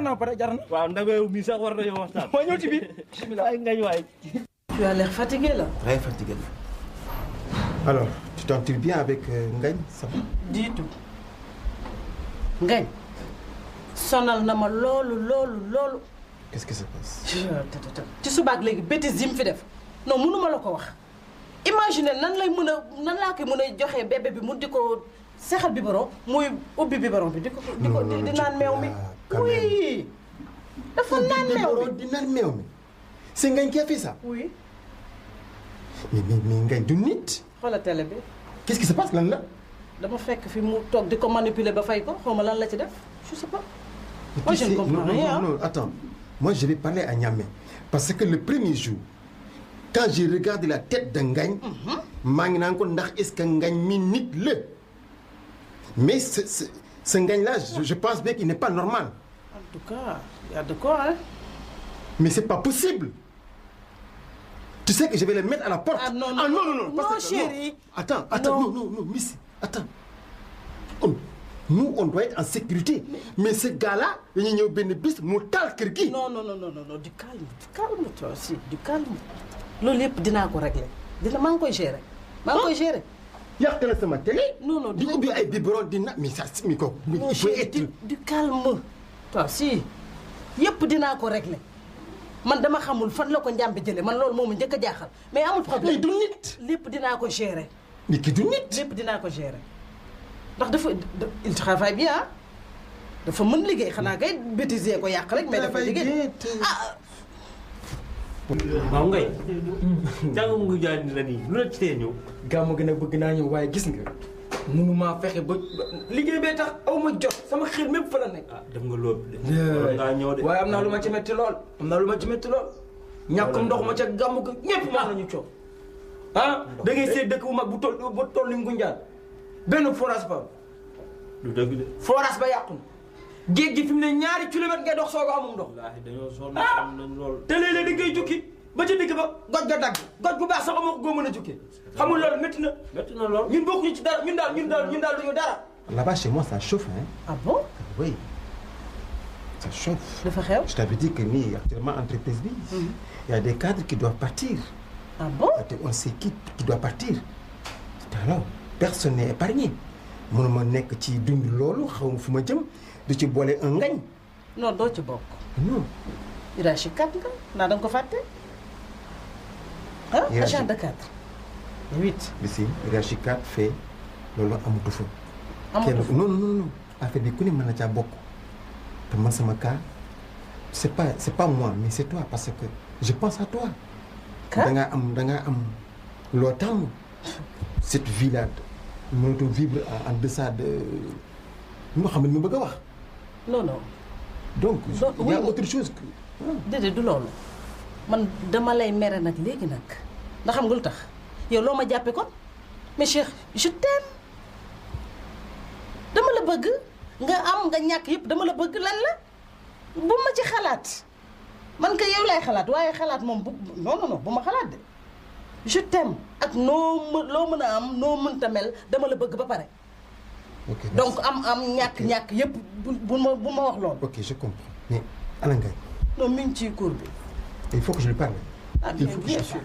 na pare jar na. waaw ndameew mi sax war nañoo waxtaan. moo ñëw ci biir. bismillah ay ngañ waay. Tu as l'air fatigué là. Très fatigué. Alors, tu t'en tires bien avec Ngagne, ça va? Du tout. Ngagne sonal na ma loolu. Qu'est-ce qui se passe? ci subaak léegi bêtise yi mu fi def non mënuma la ko wax. Imagine nan laa koy mën a joxe bébé bi mu di ko sexal biberon muy ubbi biberon bi di naan meew mi. Oui. dafa naan meew mi di naan meew mi. C'est Ngagne qui a fait ça? Oui. mais Ngagne du nit. xoolal télé bi. Qu'est-ce qui se passe lan la? dama fekk fi mu toog di ko manipuler ba fay ko xaw ma lan la ci def je sais pas. Moi je ne comprends rien. Non, attends. Moi je vais parler à Niamé. Parce que le premier jour, quand j'ai regardé la tête de Ngagne, maa ngi naan ko ndax est-ce que Ngagne mi nit la. Mais ce Ngagne-là, je pense bien qu'il n'est pas normal. En tout cas, il y a de quoi, hein. Mais c'est pas possible. Tu sais que je vais le mettre à la porte. Ah non, non. Non, chérie. Attends, non, Miss. Attends. Nous, on doit être en sécurité. Mais ce gars-là, il y a un bis, mu taal kër gi. Non, du calme toi aussi, du calme. Loolu yëpp dinaa ko régler. maa ngi koy gérer. Yàq na sama télé. Non, di ubbi ay biberon di na mais ça mi ko. Non, chérie, du calme. Toi si. Yëpp dinaa ko régler. Man dama xamul fan la ko njàmbe jëlee man loolu moom njëkk a jaaxal mais amul problème. Mais du nit. lépp dinaa ko gérer. Mais ki du nit. lépp dinaa ko gérer ndax il travaille bien dafa mën liggéey xanaa kay bêtiser ko yàq rek mais dafa liggéey. waaw ngay. jàng nga jaay ni la nii lu la ci tee ñëw. gàmmu gën a bëgg naa ñëw waaye gis nga mënumaa fexe ba liggéey bee tax aw ma jot sama xel mépp fa la nekk. def nga loolu de. ngaa ñëw de. waaye am naa lu ma ci metti lool. ñàkkum ndox ma ca gàmmu ga ñëpp maa nañu coow. da ngay seet dëkk bu mag bu toll ni Ngunjaan benn forage ba. du dëgg de. forage ba yàqu na. géej gi fi mu ne ñaari kilomètre ngay dox soog a amum ndox. wallaahi dañoo sonn nañ lool. te léeg-léeg da ngay jukki ba ca digg ba goj ga dagg goj bu baax sax amoo ko goo mën a jukki xamul loolu métti na. métti na lool. ñun bokkuñu ci dara ñun daal duñu dara. Là-bas chez moi ça chauffe hein. Ah bon? Oui. Ça chauffe. dafa xew. Je t'avais dit que nii actuellement entreprise bi. Il y a des cadres qui doivent partir. Ah bon? On sait qui doit partir. Alors personne n'est épargné. mënuma nekk ci dund loolu xaw ma fu ma jëm du ci boole un Ngagne. non doo ci bokk. non. hiérarchie 4 nga naa da nga ko fàtte. agent de 4. 8. Ici hiérarchie 4 fait loolu amatu fa. amatu fa non affaire bi ku ne mën na caa bokk te man sama cas c'est pas moi mais c'est toi parce que je pense à toi. da ngaa am loo tàmm cette vie là. mënatoo vivre en deçà de li nga xam ne ñu bëgg a wax. non. donc il y a autre chose que. déedéet du loolu man dama lay mere nag léegi nag ndax xam nga lu tax yow loo ma jàppee kon mais Cheikh je t'aime dama la bëgg nga am nga ñàkk yëpp dama la bëgg lan la bu ma ci xalaat man ka yow lay xalaat waaye xalaat moom non bu ma xalaat de. je t'aime ak loo mën a am noo mënta mel dama la bëgg ba pare. ok donc am ñàkk yëpp bu ma wax loolu. ok je comprends mais ana Ngagne. non mi ngi ci cour bi. il faut que je lui parle. ah il faut que bien je sûr.